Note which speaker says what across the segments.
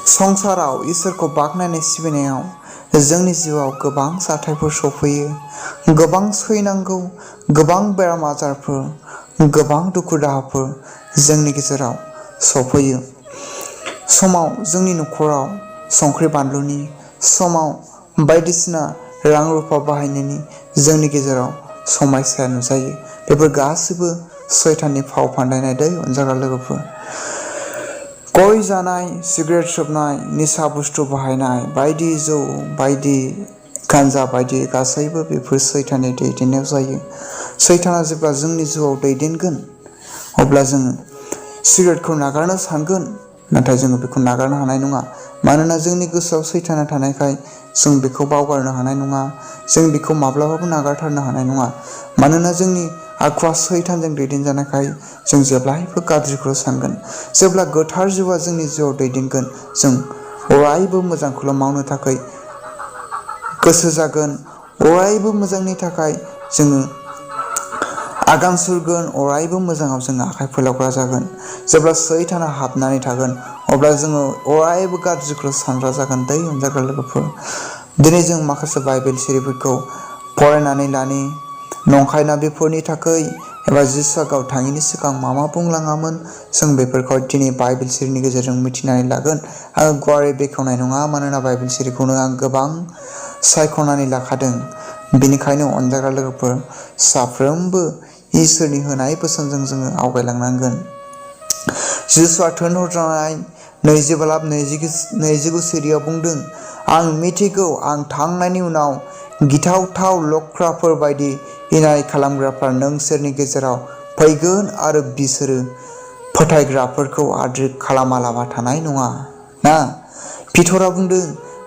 Speaker 1: संसाराव इसोरखौ बाख्नायनाय सिबिनायाव जोंनि जिउआव गोबां जाथायफोर सफैयो, गोबां सैनांगौ, गोबां बेराम आजारफोर, गोबां दुखु दाहाफोर जोंनि गेजेराव सफैयो। समाव जोंनि न'खराव संख्रि बानलुनि, समाव बायदिसिना रां रुफा बाहायनायनि जोंनि गेजेराव समस्या नुजायो। बेफोर गासैबो सैताननि फाव फान्दायनाय दै अनजाग्रा लोगोफोर। गय जानाय, सिगारेट सोबनाय, निसा बुस्थु बाहायनाय, बायदि जौ, बायदि गान्जा बायदि गासैबो बेफोर सैताननि दैदेननायाव जायो। सैताना जेब्ला जोंनि जिउआव दैदेनगोन अब्ला जोङो सिगारेटखौ नागारनो सानगोन, नाथाय जोङो बेखौ नागारनो हानाय नङा। मानोना जोंनि गोसोआव सैताना थानायखाय जों बेखौ बावगारनो हानाय नङा। जों बेखौ माब्लाबाबो नागारथारनो हानाय नङा। मानोना जोंनि आखुआ सैतानजों दैदेनजानायखाय जों जेब्लायबो गाज्रिखौल' सानगोन। जेब्ला गोथार जिउआ जोंनि जिउआव दैदेनगोन, जों अरायबो मोजांखौल' मावनो थाखाय गोसो जागोन। अरायबो मोजांनि थाखाय जोङो आगान सुरगोन। अरायबो मोजाङाव जोङो आखाइ फोलावग्रा जागोन। जेब्ला सैताना हाबनानै थागोन अब्ला जोङो अरायबो गाज्रिखौल' सानग्रा जागोन दै अनजाग्रा लोगोफोर। दिनै जों माखासे बाइबेल सिरिफोरखौ फरायनानै लानि। नंखायना बेफोरनि थाखाय एबा जिसुआ गाव थाङिनि सिगां मा बुंलाङामोन, जों बेफोरखौ दिनै बाइबेल सिरिनि गेजेरजों मिथिनानै लागोन। आङो गुवारै बेखेवनाय नङा, मानोना बाइबेल सिरिखौनो आं गोबां सायख'नानै लाखादों। बेनिखायनो अनजाग्रा लोगोफोर, साफ्रोमबो इसोरनि होनाय बोसोनजों जोङो आवगायलांनांगोन। जिसुआ थोनहरजानाय 20:29 सिरियाव बुंदों, आं मिथिगौ आं थांनायनि उनाव गिथावथाव लख्राफोर बायदि इनाय खालामग्राफ्रा नोंसोरनि गेजेराव फैगोन आरो बिसोरो फोथायग्राफोरखौ आद्रि खालामालाबा थानाय नङा ना। पितरा बुंदों,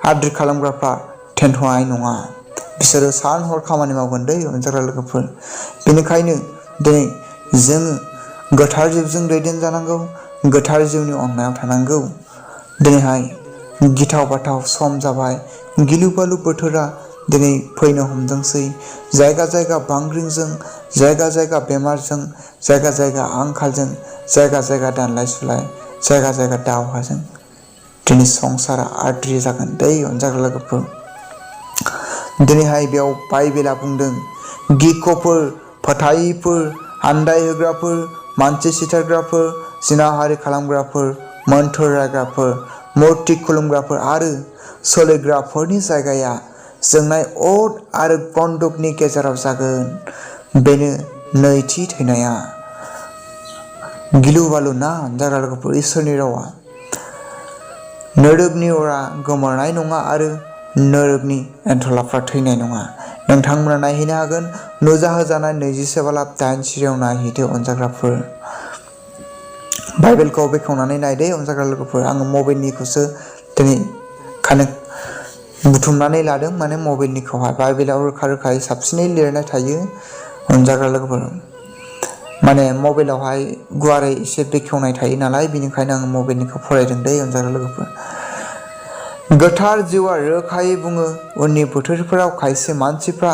Speaker 1: आद्रि खालामग्राफ्रा थेनथ'नाय नङा। बिसोरो सान हर खामानि मावगोन दै अनजाग्रा लोगोफोर। बेनिखायनो दिनै जोङो गोथार जिउजों दैदेनजानांगौ, गोथार जिउनि अननायाव थानांगौ। दिनैहाय गिथाव बाथाव सम जाबाय। गिलु बालु बोथोरा दिनै फैनो हमदोंसै। जायगा जायगा बांग्रिंजों, जायगा जायगा बेमारजों, जायगा जायगा आंखालजों, जायगा जायगा दानलाय सुलाय, जायगा जायगा दावहाजों दिनै संसारा आद्रि जागोन दै अनजाग्रा लोगोफोर। दिनैहाय बेयाव बाइबेला बुंदों, गिख'फोर, फोथायिफोर, आन्दाय होग्राफोर, मानसि सिथारग्राफोर, जिनाहारि खालामग्राफोर, मोन्थोर रायग्राफोर, मुर्ति खुलुमग्राफोर आरो सोलिग्राफोरनि जायगाया जोंनाय अर आरो बन्दुकनि गेजेराव जागोन। बेनो नैथि थैनाया। गिलु बालु ना अनजाग्रा लोगोफोर, इसोरनि रावा। नोरोगनि अरा गोमोरनाय नङा आरो नोरोगनि एन्थलाफ्रा थैनाय नङा। नोंथांमोना नायहैनो हागोन। नुजाहोजानाय 21:8 सिरियाव नायहैदो अनजाग्राफोर। बाइबेलखौ बेखेवनानै नायदो अनजाग्रा लोगोफोर। आङो मबाइलनिखौसो दिनै बुथुमनानै लादों, माने मबाइलनिखौहाय। बाइबेलाव रोखा रोखायै साबसिनै लिरनाय थायो अनजाग्रा लोगोफोर। माने मबाइलावहाय गुवारै एसे बेखेवनाय थायो नालाय, बेनिखायनो आङो मबाइलनिखौ फरायदों दै अनजाग्रा लोगोफोर। गोथार जिउआ रोखायै बुङो, उननि बोथोरफोराव खायसे मानसिफ्रा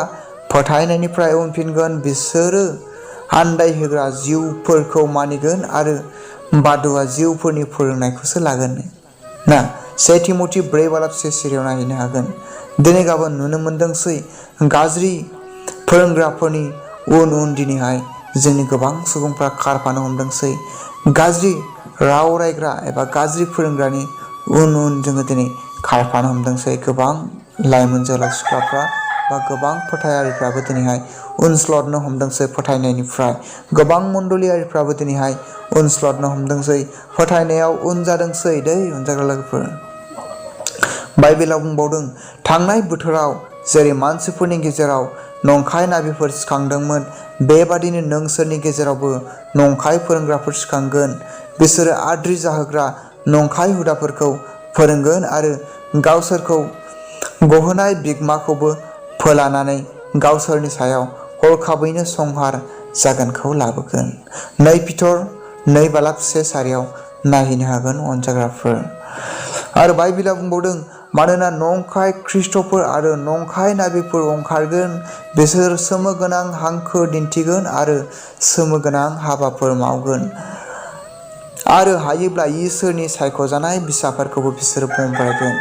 Speaker 1: फोथायनायनिफ्राय उनफिनगोन। बिसोरो आन्दायहोग्रा जिउफोरखौ मानिगोन आरो बादुवा जिउफोरनि फोरोंनायखौसो लागोन ना। 1 तिमथि 4:6 सिरियाव नायहैनो हागोन। दिनै गाबोन नुनो मोनदोंसै गाज्रि फोरोंग्राफोरनि उन उन दिनैहाय जोंनि गोबां सुबुंफ्रा खारफानो हमदोंसै। गाज्रि राव रायग्रा एबा गाज्रि फोरोंग्रानि उन उन जोङो दिनै खारफानो हमदोंसै। गोबां लाइमोन जोहोलाव सिख्लाफ्रा बा गोबां फोथायारिफ्राबो दिनैहाय उनस्लदनो हमदोंसै फोथायनायनिफ्राय। गोबां मण्डलियारिफ्राबो दिनैहाय उनस्लदनो हमदोंसै, फोथायनायाव उन जादोंसै दै अनजाग्रा लोगोफोर। बाइबेलाव बुंबावदों, थांनाय बोथोराव जेरै मानसिफोरनि गेजेराव नंखाय नाबिफोर सिखांदोंमोन, बेबादिनो नोंसोरनि गेजेरावबो नंखाय फोरोंग्राफोर सिखांगोन। बिसोरो आद्रि जाहोग्रा नंखाय हुदाफोरखौ फोरोंगोन आरो गावसोरखौ गहोनाय बिगोमाखौबो फोलानानै गावसोरनि सायाव हरखाबैनो संहार जागोनखौ लाबोगोन। 2 पितर 2:1 सारियाव नायहैनो हागोन अनजाग्राफोर। आरो बाइबेला बुंबावदों, मानोना नंखाय ख्रिस्ट'फोर आरो नंखाय नाबिफोर ओंखारगोन। बिसोर सोमोगोनां हांखो दिन्थिगोन आरो सोमोगोनां हाबाफोर मावगोन आरो हायोब्ला इसोरनि सायख'जानाय फिसाफोरखौबो बिसोरो बमब्रायगोन।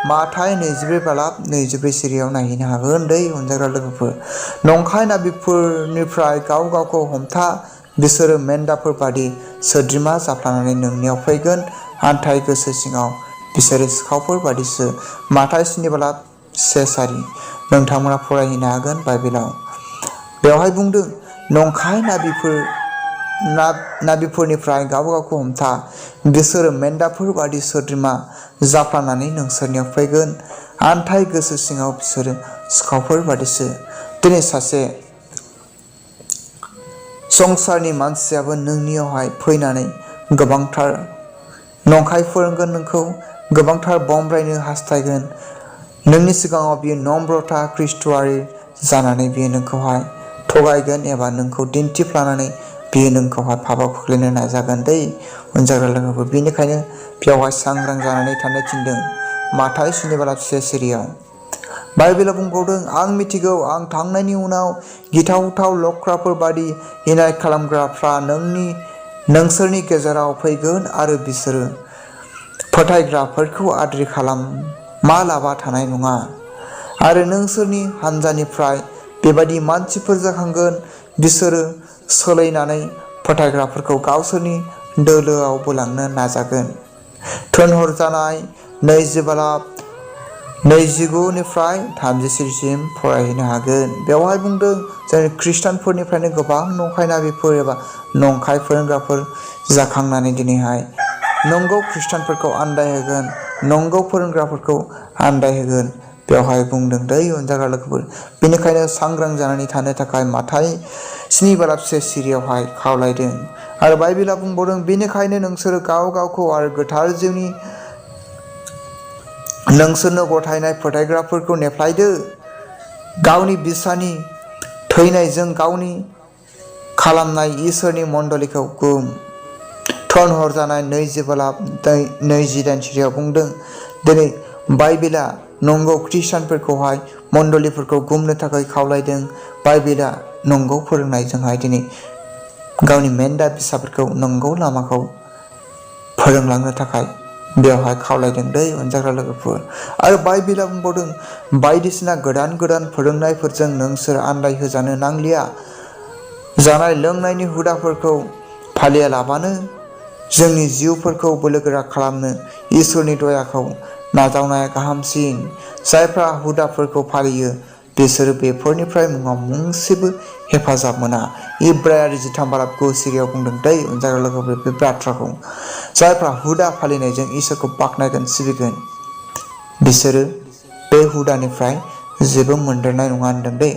Speaker 1: माथाय 24:24 सिरियाव नायहैनो हागोन दै अनजाग्रा लोगोफोर। नंखाय नाबिफोरनिफ्राय गाव गावखौ हमथा, बिसोरो मेन्दाफोर बादि सोद्रोमा जाफ्लानानै नोंनियाव फैगोन। आन्थाय गोसो सिङाव बिसोरो सिखावफोर बादिसो। माथाय 7:1 नोंथांमोना फरायहैनो हागोन बाइबेलाव। बेवहाय बुंदों नंखाय नाबिफोरनिफ्राय गाव गावखौ हमथा, बिसोरो मेन्दाफोर बादि सोद्रोमा जाफ्लानानै नोंसोरनियाव फैगोन। आन्थाय गोसो सिङाव बिसोरो सिखावफोर बादिसो। दिनै सासे संसारनि मानसियाबो नोंनियावहाय फैनानै गोबांथार नंखाय फोरोंगोन, नोंखौ गोबांथार बमब्रायनो हास्थायगोन। नोंनि सिगाङाव बियो नम्रता ख्रिस्ट'आरि जानानै बियो नोंखौहाय थगायगोन एबा नोंखौ दिन्थिफ्लानानै बियो नोंखौहाय पापाव खोख्लैनो नाजागोन दै अनजाग्रा लोगोफोर। बेनिखायनो बेवहाय सांग्रां जानानै थानो थिनदों माथाय 7:1 सिरियाव। बाइबेला बुंबावदों आं मिथिगौ, आं थांनायनि उनाव गिथावथाव लख्राफोर बादि इनाय खालामग्राफ्रा नोंसोरनि गेजेराव फैगोन आरो बिसोरो फोथायग्राफोरखौ आद्रि खालामालाबा थानाय नङा। आरो नोंसोरनि हानजानिफ्राय बेबादि मानसिफोर जाखांगोन, बिसोरो सोलायनानै फोथायग्राफोरखौ गावसोरनि दोलोआव बोलांनो नाजागोन। थोनहरजानाय 22:29-30 फरायहैनो हागोन। बेवहाय बुंदों जोंनि खृष्टानफोरनिफ्रायनो गोबां नंखाय नाबिफोर एबा नंखाय फोरोंग्राफोर जाखांनानै दिनैहाय नंगौ खृष्टानफोरखौ आन्दायहोगोन, नंगौ फोरोंग्राफोरखौ आन्दायहोगोन। बेवहाय बुंदों दै अनजाग्रा लोगोफोर। बेनिखायनो सांग्रां जानानै थानो थाखाय माथाय 7:1 सिरियावहाय खावलायदों। आरो बाइबेला बुंबावदों बेनिखायनो नोंसोरो गाव गावखौ आरो गोथार जिउनि नोंसोरनो गथायनाय फोथायग्राफोरखौ नेफ्लायदो। गावनि बिसानि थैनायजों गावनि खालामनाय इसोरनि मण्डलीखौ गुम। थोनहरजानाय 22:28 सिरियाव बुंदों दिनै बाइबेला नंगौ खृष्टानफोरखौहाय मण्डलीफोरखौ गुमनो थाखाय खावलायदों। बाइबेला नंगौ फोरोंनायजोंहाय दिनै गावनि मेन्दा फिसाफोरखौ नंगौ लामाखौ फोरोंलांनो थाखाय बेवहाय खावलायदों दै अनजाग्रा लोगोफोर। आरो बाइबेला बुंबावदों बायदिसिना गोदान गोदान फोरोंनायफोरजों नोंसोर आन्दायहोजानो नांलिया। जानाय लोंनायनि हुदाफोरखौ फालियालाबानो जोंनि जिउफोरखौ बोलोगोरा खालामनो इसोरनि दयाखौ नाजावनाया गाहामसिन। जायफ्रा हुदाफोरखौ फालियो बिसोरो बेफोरनिफ्राय मुङाव मुंसेबो हेफाजाब मोना। इब्रायारि 13:9 सिरियाव बुंदों दै अनजाग्रा लोगोफोर बे बाथ्राखौ। जायफ्रा हुदा फालिनायजों इसोरखौ बाख्नायगोन सिबिगोन, बिसोरो बे हुदानिफ्राय जेबो मोनदेरनाय नङा होनदों दै।